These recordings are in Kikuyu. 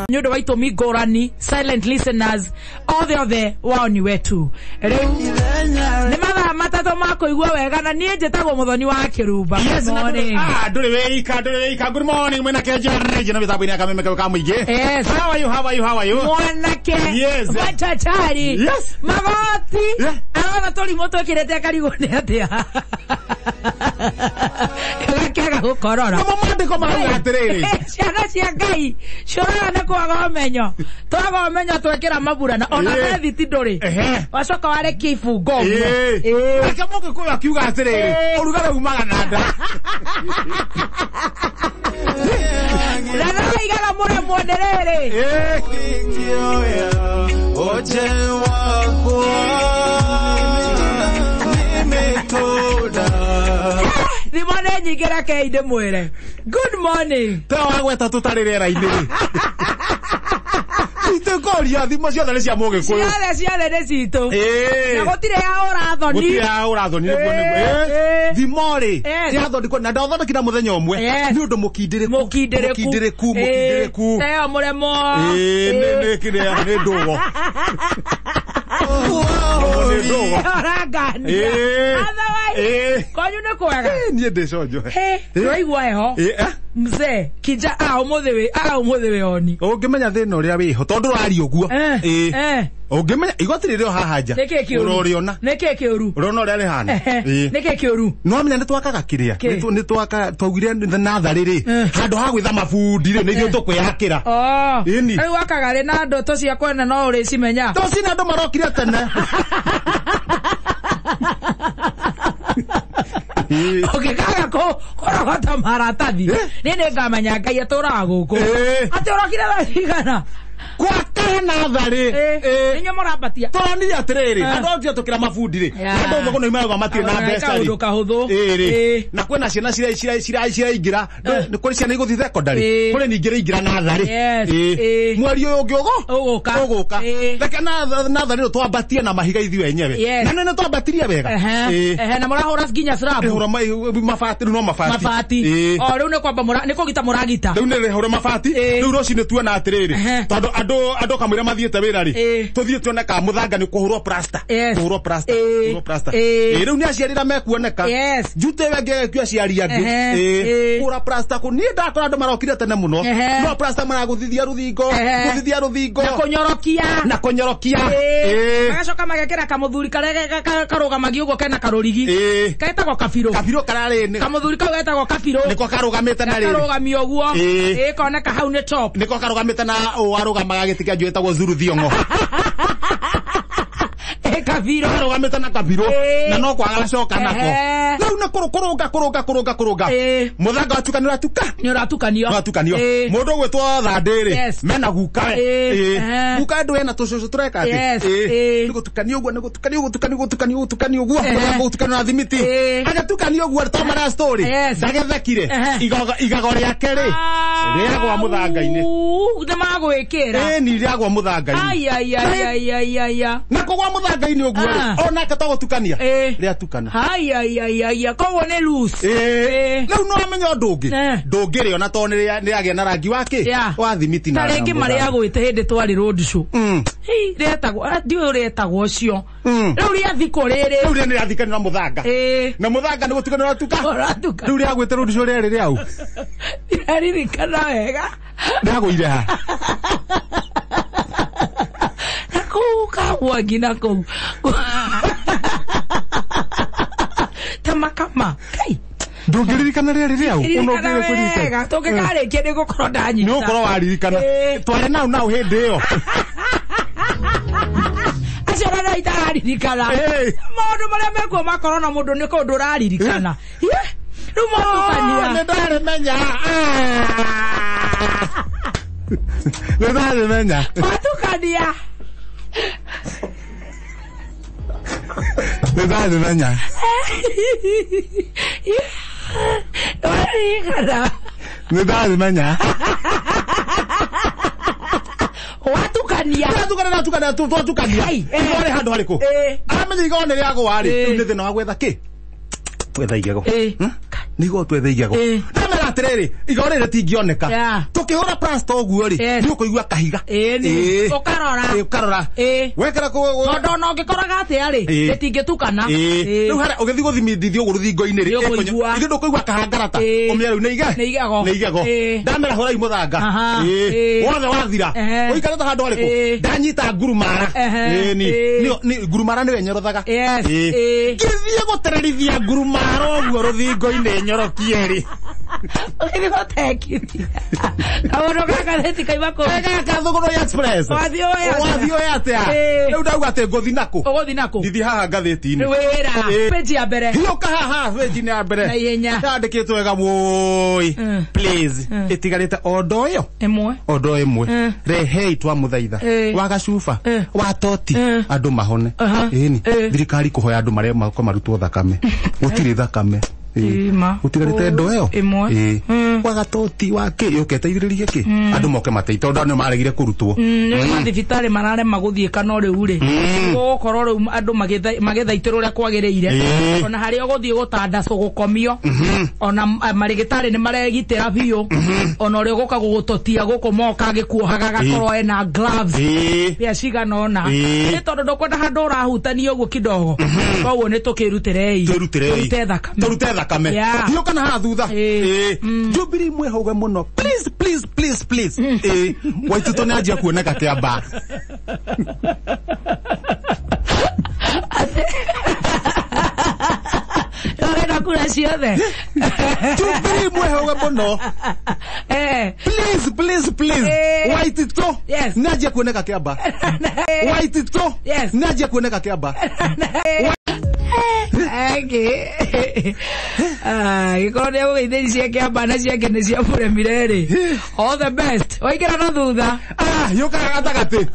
Nĩ ũndũ wa itũmi ngũrani, silent listeners othe othe wao ni wetu. Rĩu nĩ mathaa 3 ma kũigua wega, na niĩ njĩtagwo Mũthoni wa Kĩrumba. Yes, Good morning. Ndũrĩ wĩika, ndũrĩ wĩika. Good morning, mwena Kenja na mĩtambo-inĩ ya kameme ka mũingĩ. Yes. How are you, how are you, how are you? Mwanake. Yes. Machachari. Yes. Magoti. Yeah. Arona tũrimũ twĩkĩrĩte akarigwo nĩ atĩa. Gakĩaga gũkorora. Namo maandĩko marauga atĩrĩrĩ. Ciana cia Ngai ciũraga nĩ kwaga ũmenyo. Twaga ũmenyo twekĩra maburana ona Yeah. bethiti ndũrĩ. Ehe. Wacoka warekia ibungo ũguo. Ĩĩ. Ĩĩ. Reke mũgĩkũyũ akiuga atĩrĩrĩ, Ĩĩ. ũrugarĩ umaga na nda. Na nĩwaigaga mũremwo nĩ rĩrĩ. Ĩĩ. Thimo nĩ nyingĩ, rekei ndĩmwĩre. Good morning. Ta wagweta tũtarĩ rĩera-inĩ rĩ. Itũkoria thimo ciothe nĩ cia mũgĩkũyũ. Ciothe ciothe nĩ citũ. Ĩĩ. Na gũtirĩ ya ũrathoni. Gũtirĩ ya ũrathoni, nĩguo, nĩguo. Ĩĩ, Ĩĩ. ĩĩ. Thimo rĩ, Yes. cirathondekwo na ndathondekire mũthenya ũmwe. Yes. Nĩ ũndũ mũkindĩrĩku. Mũkindĩrĩku. Mũkindĩrĩku, Ĩĩ. mũkindĩrĩku. Ta ĩyo mũremwo. Ĩĩ, nĩ kĩrĩa, nĩ ndũgo. Nĩ ndũgo. Ũrangania. Ĩĩ. Otherwise, Ĩĩ. kwanyu nĩ kwega. Ĩĩ, niĩ ndĩ conjo. Hĩ, ndũraigua heho. Ĩĩ, eh. Mzee, kija ũmũthĩ wĩ ũmũthĩ wĩ oni. Ũngĩmenya thĩna ũrĩa wĩho tondũ ũraria ũguo. Eh, Ĩĩ. eh. Ũngĩmenya igoti rĩrĩ o haha nja. Nĩkĩ kĩũru? Ũrorĩona. Nĩkĩ kĩũru? Ũrona ũrĩa rĩhana. Ehe. Ĩĩ. Nĩkĩ kĩũru? No amenya nĩ twakaga kĩrĩa. Kĩ? Nĩ twaka twaugire natharĩ rĩ. Eh. Handũ ha gwĩtha mabundi rĩ, nĩ ithuĩ tũkwĩyakĩra. Oh. Ĩni. Rĩu wakaga rĩ na ndoto cia kwene no ũrĩcimenya. To cina andũ marokire tene. Ĩĩ. Ũngĩkaga kũrogota maratathi, niĩ nĩngamenya Ngai atũraga gũkũ. Ĩĩ. Atĩ ũrokire thaa cigana? Gwaka natharĩ. Ĩĩ. Inyuĩ mũrambatia. Tũronire atĩrĩrĩ, Eh. andũ othe tũkĩra mabundi rĩ. Yeah. Andũ othe kũna imauga matirĩ na Nĩ mbeca rĩ. kaũndũ kahũthũ. Ĩĩ rĩ. Ĩĩ. Na kwĩna ciana ciraingĩra. Eh. Nĩ kũrĩ ciana igũthiĩ secondary. Ĩĩ. Kũrĩ ningĩ iraingĩra natharĩ. Yes. Ĩĩ. Ĩĩ. Mweri ũyũ ũngĩ Ũgũka. Ũgũka. Ĩĩ. Reke natharĩ rĩ twambatie na mahiga ithuĩ enyewe. Yes. Na nĩ twambatirie wega. Ehe. Ĩĩ. Ehe, na mũrahũra nginya slab. Rĩhũra mabati rĩu no mabati. Mabati. Ĩĩ. O rĩu nĩ kwamba nĩ kũgita mũragita. Rĩu nĩ rĩhũre mabati. Ĩĩ. Rĩu rũcinĩ tuona atĩrĩrĩ. Ehe. Tondũ andũ kamũira mathiĩte wĩra rĩ. Ĩĩ. Tũthiĩ tuone ka mũthanga nĩ kũhũrwo plaster. Yes. Kũhũrwo plaster. Ĩĩ. Kũhũrwo plaster. Ĩĩ. Ĩĩ, rĩu nĩ aciari arĩa mekuoneka. Yes. Njute ĩyo ĩngĩ ĩgĩkua aciari angĩ. Ehe. Ĩĩ. Ĩĩ. Kũhũra plaster kũ niĩ ndakora andũ marokire tene mũno. Ehe. No plaster maragũthithia rũthingo, Ehe. gũthithia rũthingo. Na kũnyorokia. Na kũnyorokia. Ĩĩ. Ĩĩ. Magacoka magekĩra kamũthuri karĩa karũgamagia ũguo kena karũrigi. Ĩĩ. Getagwo kabirũ. Kabirũ kararĩ Kamũthuri kau getagwo kabirũ. nĩko karũgamĩte na rĩrĩ. Karũgamio ũguo. Ĩĩ. Ĩĩ, koneka hau nĩ top. Nĩko karũgamĩte na warũgamaga gĩtĩ kĩa njui ĩtagwo Zuru Thiong'o. Ĩĩ, kabirũ. Karũgamĩte na kabirũ Ĩĩ. na no kwaga gacoka nako. Ehe. Rĩu nĩ kũrũnga kũrũnga kũrũnga kũrũnga. Ĩĩ. Mũthanga watuka nĩ ũratuka. Nĩ ũratukanio. Ũratukanio. Ĩĩ. Mũndũ ũgwĩtwo Thandĩ rĩ, Yes. mena gukawe. Ĩĩ. Ĩĩ. Ehe. Gukawe ndũ ena tũcũcũ tũreka atĩ. Yes. Ĩĩ. Ĩĩ. Nĩ gũtukanio ũguo, nĩ gũtukanio, gũtukanio, gũtukanio, gũtukanio ũguo. Ehe. Mũthanga gũtukanio na thimiti. Ĩĩ. Agĩtukanio ũguo to mara story. Yes. Ndagethekire. Ehe. Igago rĩake rĩ, rĩagwa mũthanga-inĩ. Nĩ magwĩkĩra. Ĩĩ, ni rĩagwa mũthanga-inĩ. Ai, ai, ai, ai, ai, ai, ai. Na kũgwa mũthanga-inĩ ũguo rĩ, Ah. onake to gũtukania. Ĩĩ. Rĩatukana. Ai, ai, ai, ai, ai. Koguo nĩ loose. Ĩĩ. Ĩĩ. Rĩu no amenye ũndũ ũngĩ. Eh. Ndũngĩrĩona tondũ nĩrĩagĩa na rangi wa kĩ? Yeah. Wa thimiti na Ta rĩngĩ mũthanga. marĩa agwĩte hĩndĩ twarĩ road show. Mm. Hei, rĩetagwo, ndiũĩ rĩetagwo ũcio. Mm. Rĩu rĩathikwo rĩrĩ. Rĩu rĩrĩ nĩrĩathikanio na mũthanga. Ĩĩ. Na mũthanga nĩ gũtukanio ũratuka. Ũratuka. Rĩu rĩagwĩte road show rĩarĩ rĩau. Ndiraririkana wega. Rĩagũire ha? Na kũu Kamwangi na kũu. Ta makama. Kai. Ndũngĩririkana rĩarĩ rĩau. Ririkana wega. Tũngĩkarĩkia nĩ gũkorwo ndanyita. Nĩ ũgũkorwo waririkana. Ĩĩ. Twarĩ nau nau hĩndĩ ĩyo. Acio ona no itararirikana. Ĩĩ. Maũndũ marĩa mekuo ma corona mũndũ nĩ kũndũ ũraririkana. Ye, rĩu matukania. Nĩ ndarĩmenya. Nĩ ndarĩmenya. Matukania. Nĩ ndarĩmenya. Nĩwaririkana. Nĩ ndarĩmenya. Watukania. Twatukania twatukania twatukania. Ai, eh. Igwa rĩ handũ harĩkũ? Ĩĩ. Aramenya igwa nĩ rĩagwa rĩ. Ĩĩ. Rĩu nĩ thĩna wa gwetha kĩ? Gwetha igego. Ĩĩ. Nĩ igwa twethe igego. Ĩĩ. Ndamera atiriri igego rĩrĩ rĩtingĩoneka. Yeah. Tũkĩhũra plasta ũguo rĩ, Yes. nĩ ũkũigua kahiga. Ĩĩ, nĩ. Ĩĩ. Ũkarora. Ĩĩ, ũkarora. Ĩĩ. Wekĩra Tondũ ona ũngĩkoraga atĩa rĩ, Ĩĩ. rĩtingĩtukana. Ĩĩ. Ĩĩ. Rĩu harĩa ũgĩthiĩ gũthimindithia ũguo rũthingo-inĩ rĩ, Nĩ ũkũigua. ithuĩ ndũkũigua kahangarata. Ĩĩ. Ũmĩe rĩu nĩ ige? Nĩ igego. Nĩ igego. Ĩĩ. Ndamera hũrai mũthanga. Aha. Ĩĩ. Ĩĩ. Wothe wathira. Ehe. Ũikarĩte handũ harĩkũ? Ĩĩ. Ndanyita ngurumara. Ehe. Ĩĩ, ni. Ĩĩ. Nĩ ngurumara nĩwe nyorothaga. Yes. Ĩĩ. Ĩĩ. Ngĩthiĩ gũtererithia ngurumara ũguo rũthingo-inĩ nyorokie rĩ. Ũgĩthiĩ gũtekithia. Kaũndũ ga ngathĩti kaima kũ? Gaka Thũgũrũi Express. Wathiĩ ũĩ atĩa? Wathiĩ ũĩ atĩa? Ĩĩ. Rĩu ndauga atĩ ngũthi nakũ? Ũgũthiĩ nakũ? Ndithi haha ngathĩti-inĩ. Wĩra. Ĩĩ. Page ya mbere. Hiũka haha page-inĩ ya mbere. Na ihenya. Yandĩkĩtwo wega wũi. Please. Ĩtigarĩte o ndoo ĩyo. Ĩmwe. O ndoo ĩmwe. Rehei twamũthaitha. Ĩĩ. Wa gacuba. Wa toti. Andũ mahone. Aha. Ĩni. Ĩĩ. Thirikari kũhoya andũ marĩa makoka marutwo thakame. Gũtirĩ thakame. Ĩĩ. Ĩĩ, ma. Gũtigarĩte ndoo ĩyo. Ĩmwe. Ĩĩ. Wa gatoti wa kĩ yũke ĩteithĩrĩrie kĩ. Andũ moke mateithie tondũ andũ nĩmaregire kũrutwo. Nĩ mathibitarĩ mararema gũthiĩ kana rĩu rĩ, gũgũkorwo rĩu andũ magĩthaitĩrwo ũrĩa kwagĩrĩire. Ĩĩ. Ona harĩa ũgũthiĩ gũtandacwo gũkomio, ona marĩgĩtarĩ nĩ maregitĩra biũ, ona ũrĩa ũgũka gũgũtotia gũkũ moka agĩkuohaga agakorwo ena gloves Ĩĩ. mbĩa cigana ũna. Ĩĩ. Nĩ tondũ ndũkwenda handũ ũrahutania ũguo kidogo. Koguo nĩ tũkĩrutĩrei. Twĩrutĩrei. Tũrute thakame. Tũrute thakame. Yeah. Hiũka na haha thutha. Ĩĩ. Ĩĩ. Jubilee mwĩhũge mũno. Please, please, please, please. Ĩĩ. Waitũtũ nĩ anjia kuoneka kĩamba. Ũrenda kura ciothe. Jubilee mwĩhũge mũno. Eh. Please, please, please. Ĩĩ. Waitũtũ Yes. nĩ anjia kuoneka kĩamba. Waitũtũ Yes. nĩ anjia kuoneka kĩamba. Angĩ. Ah, gĩkorwo nĩ agũgeithĩri cia kĩamba na ciake nĩ cia mũremire rĩ. All the best. Waingĩra na thutha. Ah, yũkaga gatagatĩ.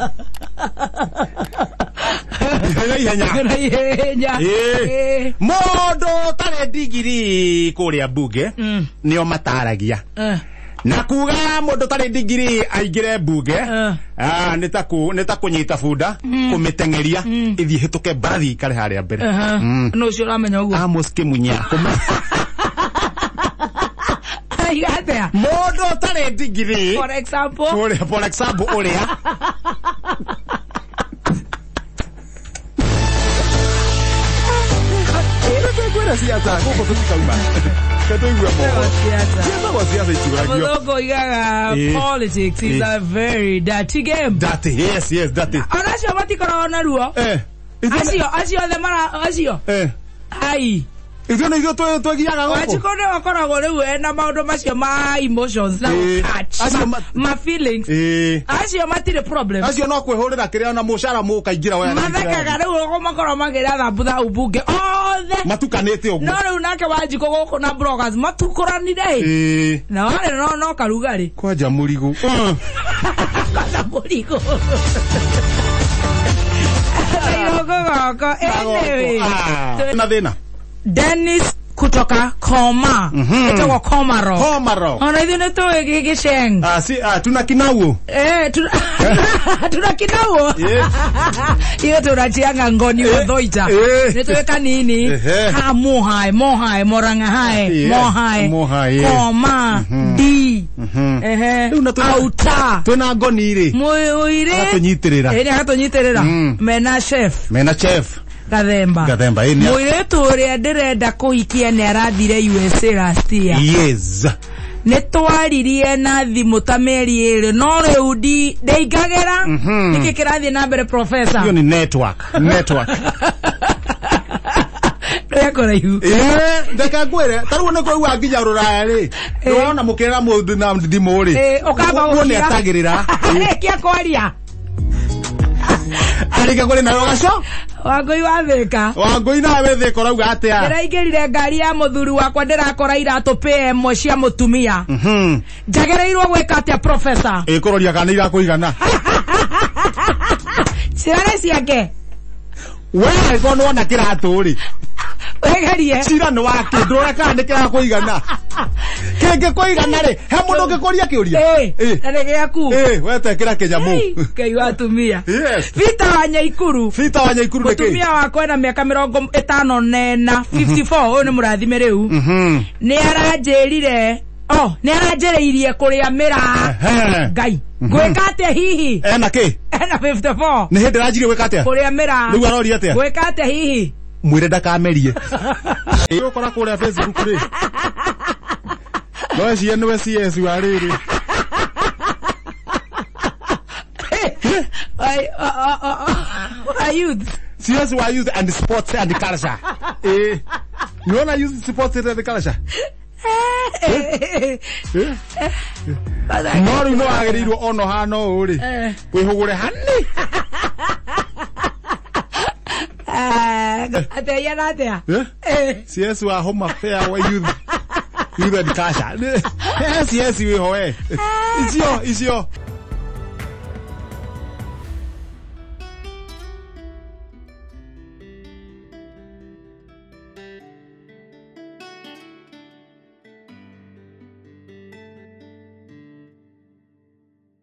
Ihenya ihenya. Na ihenya. Ĩĩ. Ĩĩ. Mũndũ ũtarĩ ndigiri kũrĩa mbunge nĩo mataragia. Na kuga mũndũ ũtarĩ ndigiri aingĩre mbunge, ah, nĩ ta kũnyita bunda, kũmĩteng'eria ĩthiĩ ĩhĩtũke mbarathi ikare harĩa mbere. Nũ ũcio ũramenya ũguo? Amos Kĩmunya. Aiga atĩa? Mũndũ ũtarĩ ndigiri For example. kũrĩa, for example, ũrĩa Kwĩra ciaca gũkũ tũtikauma. Reke tũigue mohoro. Ciĩtagwo ciaca itiũragio. Mũthũngũ oigaga Ĩĩ. politics is Ĩĩ. a very dirty game. Dirty, yes, yes, dirty. Ona acio matikoragwo na ruo. Eh. Ithuĩ Acio othe mara acio. Eh. Ai. Ithuĩ nĩ ithuĩ twegiaga gũkũ. Wanjikũ nĩwe ũkoragwo rĩu ena maũndũ macio ma emotions na Ĩĩ. catch, Acio ma feelings. Ĩĩ. Acio matirĩ problem. Acio no kwĩhũrĩra kĩrĩa ona mũcara mũkaingĩra wega. Mathekaga rĩu ũguo makoragwo makĩrĩa thambutha ubunge othe. Matukanĩte No ũguo. rĩu nake Wanjikũ gũkũ na bloggers matukũranire. Ĩĩ. Na warĩ no karugarĩ. Kwanja mũrigo. Kwanja mũrigo. Kairũngũ goko. Anyway. Na thĩna. Dennis kutoka Koma. Ĩtagwo Komaro. Komaro. Ona ithuĩ nĩ tũĩ gĩceng. Ah, si, ah, tuna kinauo. Eh, tuna kinauo. Iyo tunachianga ngoni guthoita. Eh. Nĩ tũĩ kanini. Ehe. Ka mohae, mohae, moranga hae, Yeah. mohae. Mohae, yeah. Koma, D. Ehe. Rĩu na twĩna- Auta. Twĩna ngoni rĩ. Mũire. Agatũnyitĩrĩra. Ĩĩ, agatũnyitĩrĩra. Mena chef. Mena chef. Gathemba. Gathemba, ĩĩ, nĩ- Mũirĩtu ũrĩa ndĩrenda kũhikia nĩ arathire USA last year. Yes. Nĩ twaririe na thimũ ta mĩeri ĩrĩ no rĩu ndĩingagĩra. Nĩkĩ kĩrathiĩ na mbere professor? Hiyo ni network. Network. Nĩ kũraihu. Ĩĩ, reke ngwĩre, ta rĩu nĩ kũigua nginya rũraya rĩ. Nĩwona mũkĩra mũndũ na thimũ rĩ. Ĩĩ, ũkamba Ũguo nĩ gũkira. etagĩrĩra. Arĩkia kwaria. Arĩkia kũrĩ nayo gaco. Wangũi wa Thĩka. Wangũi nawe Thĩka ũrauga atĩa? Ndĩraingĩrire ngari ya mũthuri wakwa ndĩrakora iratũ PM cia mũtumia. Njagĩrĩirwo gwĩka atĩa professor? Ĩ kũroria kana nĩ irakũigana. Ciara ciake. We angĩkorwo nĩwona kĩratũ rĩ. Wegerie. Cira nĩ wake, ndũrore kana nĩ kĩrakũigana. Kĩngĩkũigana rĩ, he mũndũ ũngĩkũria kĩũria? Ĩĩ, na nĩ gĩaku. Ĩĩ, we tekĩra kĩnyamũ. Ngai wa atumia. Yes. Peter wa Nyaikuru. Peter wa Nyaikuru nĩ kĩ? Mũtumia wakwa ena mĩaka 54, 54, ũyũ nĩ mũrathime rĩu. Nĩ aranjĩrire Oh, nä aranjä irie kå rä a mä ra. Ngai, ngwä ka atä hihi? Ena kä? Ena 54. Nä hä ndä ranjirie gwä ka atä? Kå rä a mä ra. Rä u aroria atä? Ngwä ka atä hihi? Mwä re ndakamerie. Ũkora kũrĩa Facebook rĩ, no cie nĩwe CS wa rĩrĩ. Ai, o, youth. CS wa youth and sports and culture. Eh, nĩwona youth, sports and culture. Eh? No rĩu nĩ wagĩrĩirwo ona ũhana ũũ rĩ, wĩhũgũre hani. Atä na atä a? Eh? CS wa home affair wa youth and culture. Eh, CS wĩho we icio icio.